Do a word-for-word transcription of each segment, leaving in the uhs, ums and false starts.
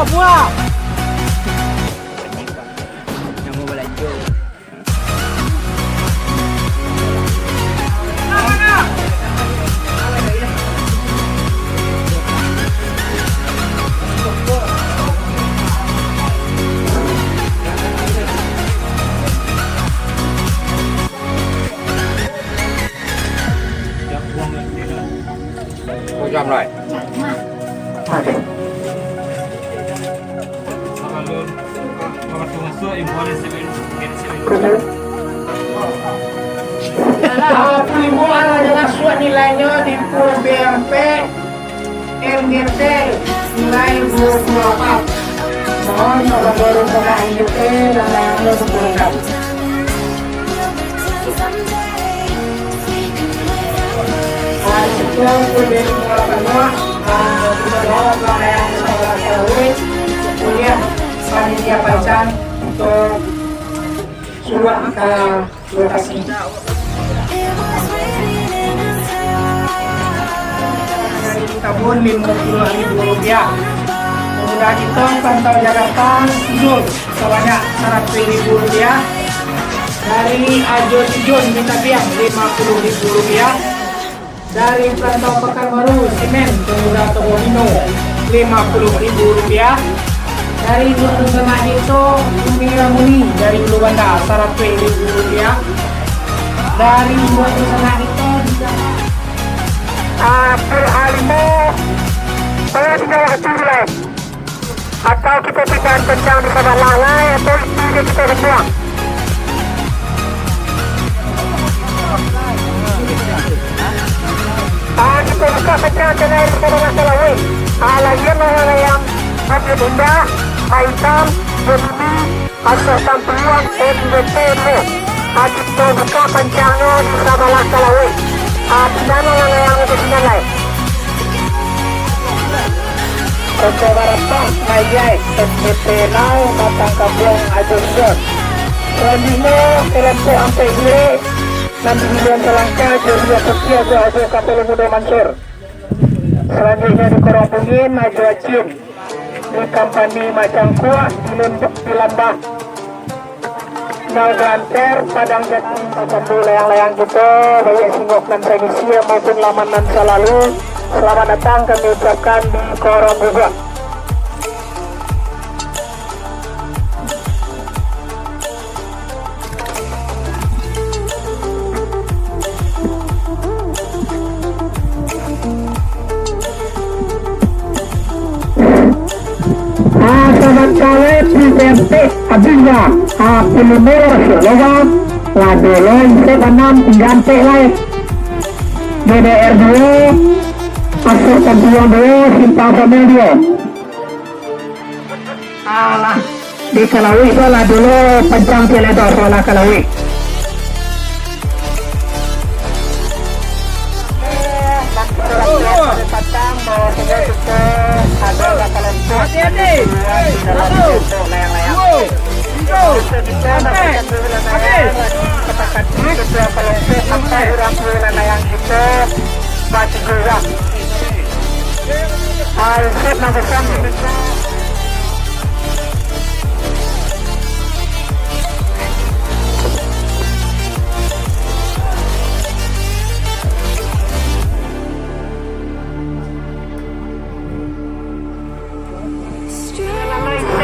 Buah. Kau jam lai. Pengumuman adalah surat nilainyo di P M P M G T nilai dua puluh delapan. Mohon para guru kena M G T dan layangnyo dikumpulkan. Hari itu, kuliah di Muara Panuah, ah, kita bawa pemakaian sekolah Tarawih, kuliah panitia pancang untuk suruh ke lokasi. Dari Tabun, limo puluah ribu rupiah. Pemuda Gitong, Rantau Jakarta, Sujul, sebanyak saratus ribu rupiah. Dari Ajo Tijun, Bintang Piang, lima puluh ribu rupiah. Dari Perantau Pekanbaru, Simen, Pemuda Toko Bino, lima puluh ribu rupiah. Dari Ibu Sanak Dito, Umi Ramuni, dari Ulu Banda, saratus ribu rupiah. Dari Ibu Sanak Dito, ah, Pul Alimo, kalau tinggal waktu, Bilai. Atau kito pindahan kencang di sabalah lai, atau itu je kito kencang. Ah, kito buka kencang channel di sabalah lai. Ah, lagian urang yang Abdul Indah, Aitam, Jemini, Asok Tampuan, M B T dua. Ah, kito buka pancangnyo di sabalah ka lauik. Ah, di sinan layang-layang di sinan lai. Koto Barapah, Mayai, M B T nol, Batang Kabuang, Ajo Rion. Salanjuiknyo, kelompok Ampek Girek, nan di Bilian Salangka, Ajo Ria Putiah, Ajo, Ajo Kapalo Mudo Mansur. Salanjuiknyo di Korong Bungin, Ajo Acin. Di kampani Macangkuak, di Lembah, di Lambah Nau Ganter, Padang Jati, pasandu layang-layang kito, baiak singok nan samisia maupun laman nan salalu, selamat datang kami ucapkan di Korong Guguak. Ah, sabantuak lai, P M P abih lah. Ah, puluh merah siap loba. Lado lo isep anam, tingga ampek lai. G D R duo, Asok Tampuang duo, Simpang Somel duo. Alah, di ka lauik tu lah dulu, pancang ciek lebar, lah ka lauik. Hati-hati. Satu, duo, tigo, ampek, habis.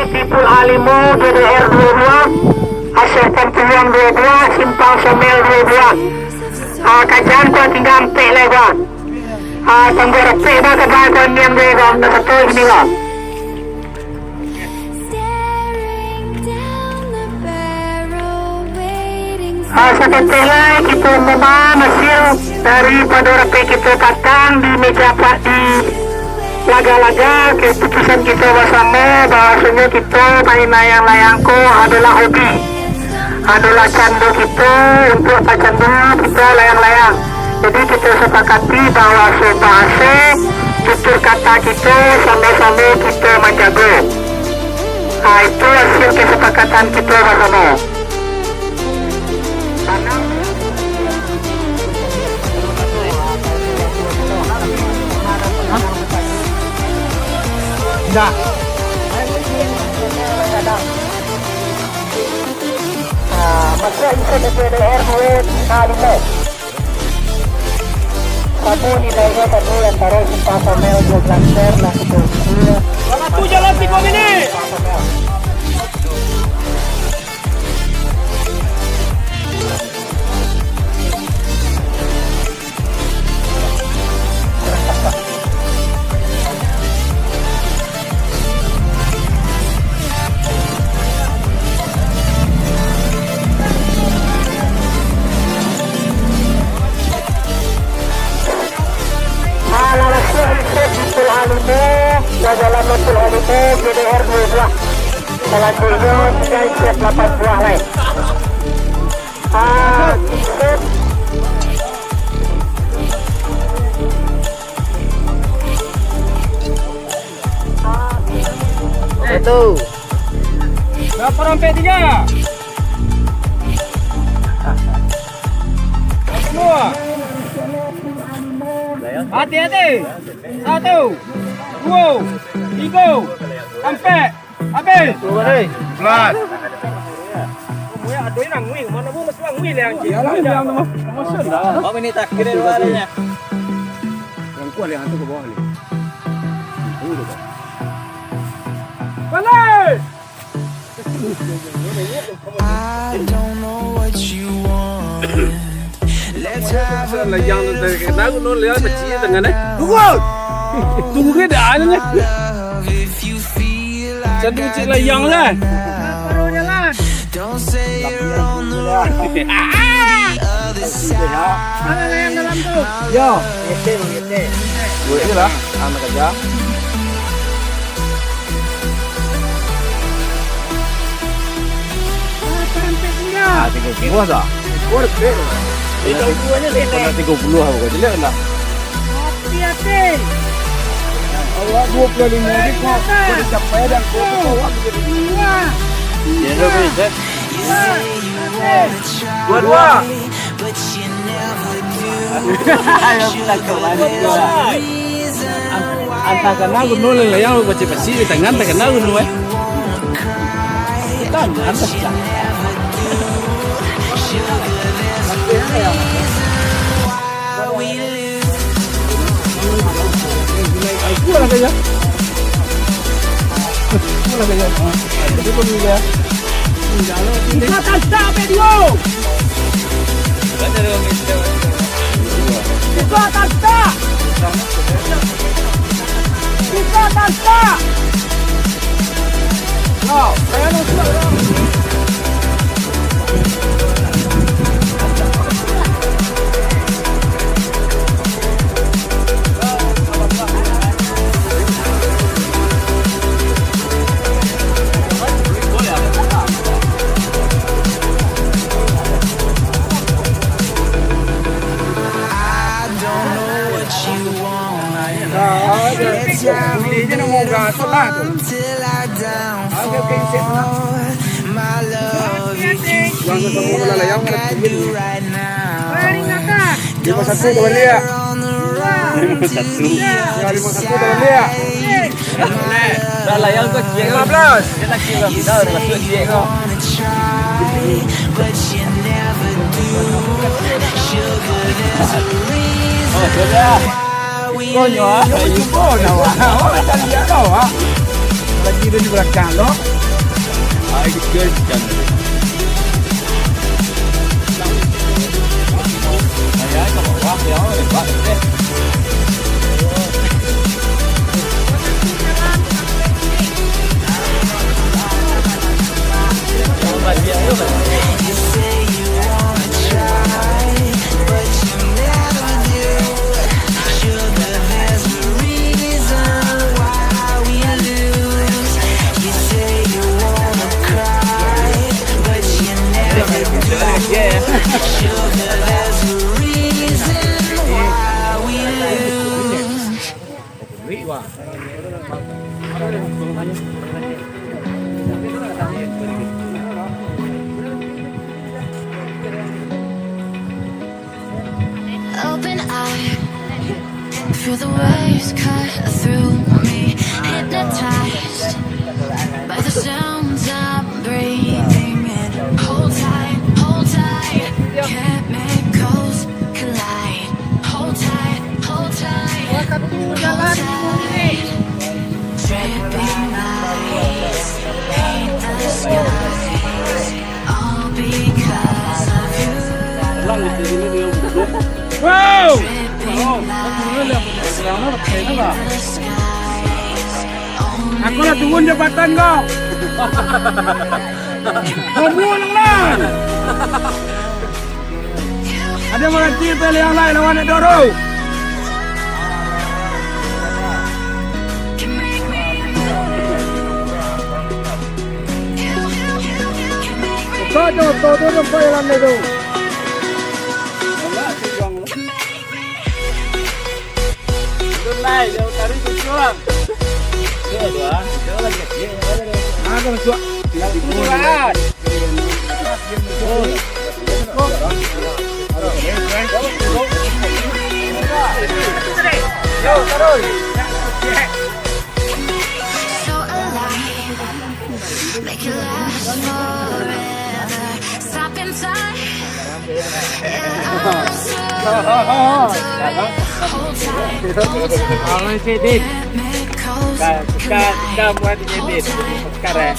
Pipul A limo, G D R duo buah, Asok Tampuang duo buah, Simpang Somel duo buah. Ah, kajan kuah tingga ampek lai, kuah. Ah, tangguah rapek dah, kaba kuah niang deh, kuah, nak satu gini, kuah. Ah, saketek lai kito umumkan hasil daripado rapek kito patang di meja pa-, di laga-laga. Keputusan kito basamo bahwasonyo kito main layang-layang ko adolah hobi, adolah cando kito untuak bacandu kito layang-layang. Jadi, kito sapakati bahwa bahaso, tutur kata kito samo-samo kito manjago. Ah, itu hasil kesepakatan kito basamo. Dah. Masuk ikut G D R dua tiga lima. Satu nilainyo tadi antara Simpang Somel dua belas ter lah kita ukur. Waktu jalan tiga minit. Alah, langsung ikut di Pul Alimo, ya, jalan Pul Alimo, G D R dua buah. Selanjutnya, tinggal ikut delapan buah lain. Ah, ikut. Satu. Berapa rompet tiga? Dua. Hati-hati. Satu. Dua. Tiga. Sampai. Habis. Belas. Iyalah, yang nama. Maksud dah. Berapa minit terakhir ni, Pak, adanya? Yang kuat yang hantu ke bawah ni. Balik! I don't know what you want. Let's have a layang tu dari kena aku non layang kecil tengah ni. Tunggu. Tunggu ke dah ni. Macam tu cik layang lah. Baru jalan. Don't say you're on the wrong, the other side. Mana layang dalam tu? Yo. Dua je lah, anak kerja. Ah, tiga puluh dah. Tiga puluh aja sini. Kalau tiga puluh aku jelek lah. Hati-hati. Awak dua puluh lima ni kok, kok dicapai dan kok awak menjadi dua. Dua. Dua-dua. Ayo, kita ke mana? An-, antah kena gunung leleyang, pacik-pacik di tangan, antah kena gunung, eh. Kita antah pecah. Aku lah kaya. Aku lah kaya. Jadi, aku ni dia. Buka tasak, Pedro! Buka tasak! Buka tasak! Yo, saya nak sudah, yo. I don't know what you want. Let's have a good time till I downfall. My love, if you feel like I do right now. Lima satu dah baliak. Lima satu. Ya, lima satu dah baliak. Dah lah, yang kau ciek. Lima belas. Dia nak ciek, dah, dah masuk ciek kau. Oh, sudah. Konyo, ah. Yo, cubo dah, wak. Awak macam dia dah, wak. Lagi dia di belakang, tu. Ah, itu dia di belakang. Open eye, feel the waves cut through me. Hypnotized by the sounds I'm breathing in. Hold tight, hold Wow! Aku lah turun jabatan kau. Kamu nang lah. Ada maganti pilih yang lain lawan Doro. Kau tu, kau tu nampak jalan dia tu. Turun lai, jauh tarik tujuan. Jauh tu ah, jauh lagi kecil. Ah, kau tujuan. Jauh tujuan. Abang Sidin. Ka, ka, ka buat Sidin. Sekarang.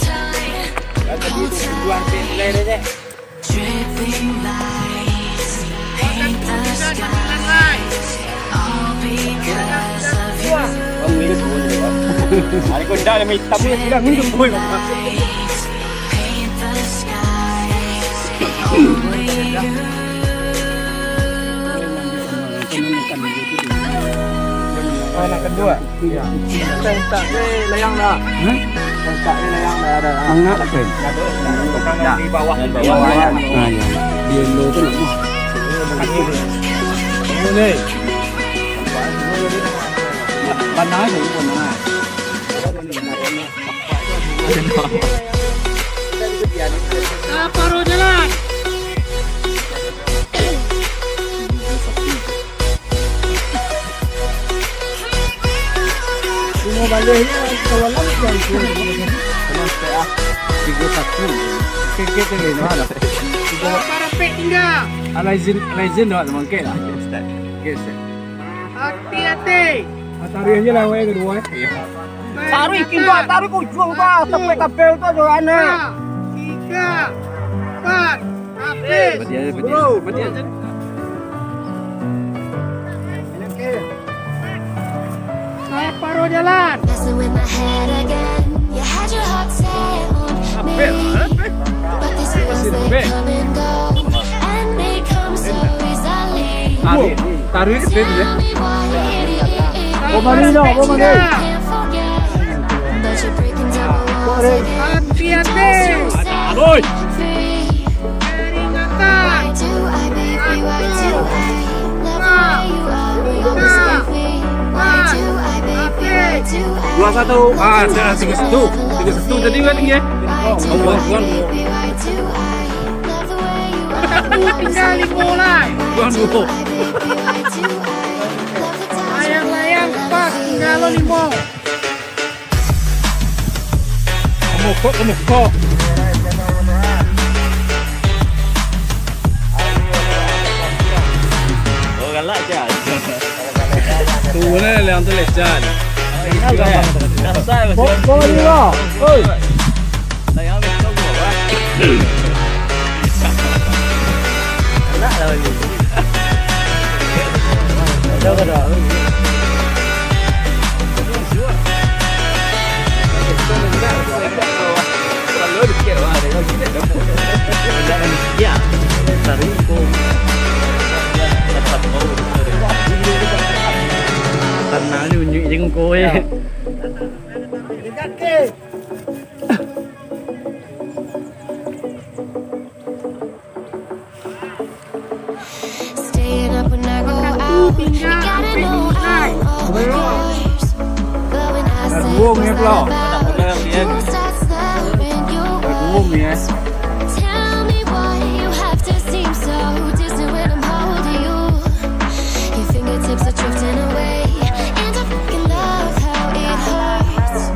Tadi tu dua pin lain aja. Ada kau dah lama hitam ni, tidak minum pun. Anak kedua. Iya. Saya tak, eh, layang dah. Hah? Saya tak, eh, layang dah ada. Angak apa? Ada. Di bawah. Di bawah. Ah, iya. Di endo tu nak mah. Ini. Panah aja, panah. Saparuah jalan. Semua balehnya kawan lama yang tiga satu. Keke tu ni, mana? Saparuah pek tinggal. Ala izin, ala izin dah, mangkek lah. Oke, Ustaz. Hati-hati. Tarik aja lah, weh, kedua, eh. Iya. Tarik, tinggal tarik ujung tu, sampai kabel tu, anak. Tiga, empat, habis. Berarti ada, berarti ada. Berarti ada. Saparuah jalan. Messing with my head again. You had your heart set on me. But these feelings, they come and go. And they come so easily. Tarik, tarik ke sini, ya? Tell me why. Can't forget. But you're breaking down my walls again. Hati-hati. Just you set me free. Peringatan. Why do I, baby, why do I love the way you always leave me? Why do I, baby, why do I love the way you always leave me? Dua satu. Ah, sudah tiga satu. Tiga satu tadi kan, ya? Why do I, baby, why do I love the way you always leave me? Why do I, baby, why do I love the times we made up? Layang-layang pas, tinggal lo limo. Kamukok, kamukok. Oh, galak, Jan. Tu, nah, yang tu, Jan. Dasar, Bo-, Jan. Boli lah. Oi. Nak ambil kau, Bo, ah. Nak lah bagi. Ada, ada. Tanah ni unjuk jengkol, eh. Staying up when I go out. You gotta know I'm all yours. But when I say what's that about, you start slurring your words. Tell me why you have to seem so distant when I'm holding you. Your fingertips are drifting away, and I fucking love how it hurts.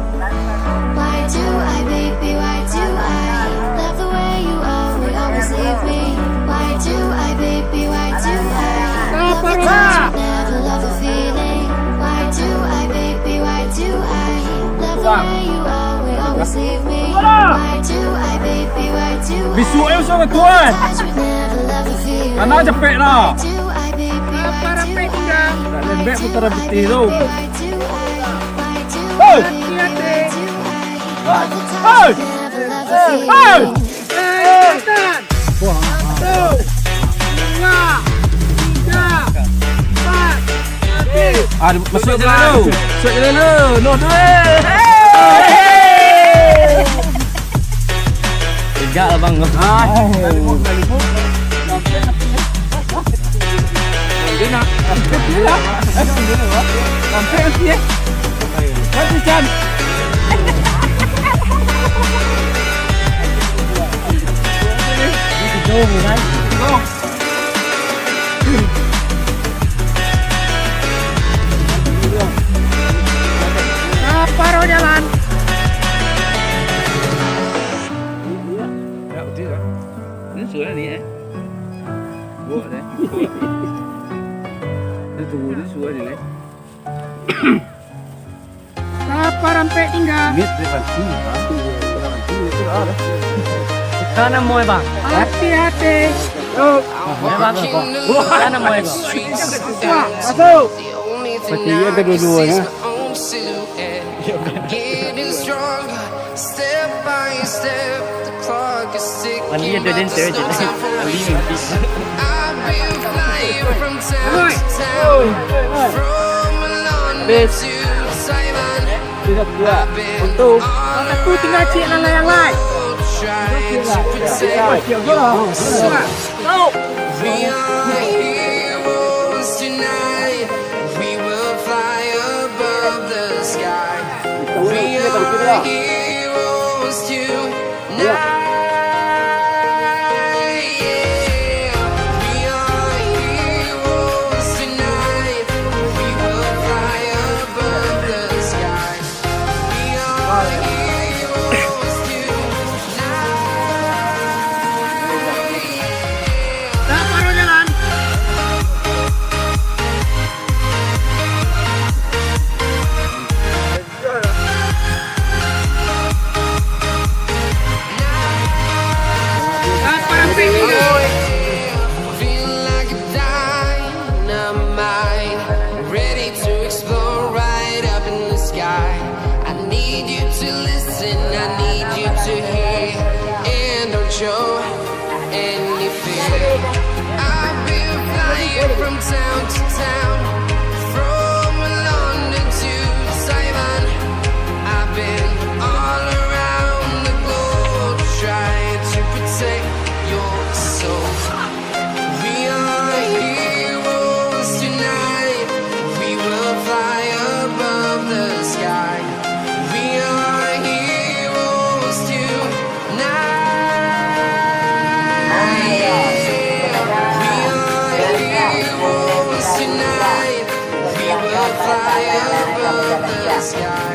Why do I, baby, why do I love the way you always, always leave me? Why do I, baby, why do I love the times we never love the feeling? Why do I, baby, why do I love the way you always, always leave me? Why do I, Bisuak yo suruah tuan. Kana capek lah. Nak lembek putaran pitih tu. Hei! Hei! Hei! Satu, dua, tiga, empat, habis. Ah, masuk jalan tu. Masuk jalan tu. No, tu, eh. Hey! Tegak lah, bang. Ah. Dia nak. Sampai nanti, eh. Nanti, Chan. Go. Nah, paruah jalan. Ya, betul kan? Ini suara ni, eh. Buat, eh. Buat. Dia tunggu, dia suara ni, eh. Sapa rampek tingga? Mit, dia bantu, bantu, dia bantu, dia tu lah dah. Kana moe, bang? Hati-hati. Yo. Moe, bang. Kana moe, bang? Wah, masuk. Mati dia kedua-duanya. Mandi ada dancer je lah. Mandi mimpi. Habis. Sudah, sudah. Untuk. Aku tinggal cik lalai-lalai. Go. We are heroes tonight. We will fly above the sky. We are heroes tonight. Yeah. We are heroes tonight. We will fly above the sky. We are heroes tonight. Dah, paruah jalan. Dah, paruah jalan. Feel like a dynamite, ready to explode right up in the sky. I need you to listen, I need you to hear, and don't show any fear. I've been flying from town to town, from London to Taiwan. I've been all around the globe trying to protect your soul. We are heroes tonight. We will fly above the sky. We are heroes tonight. We are heroes tonight. We will fly above the sky.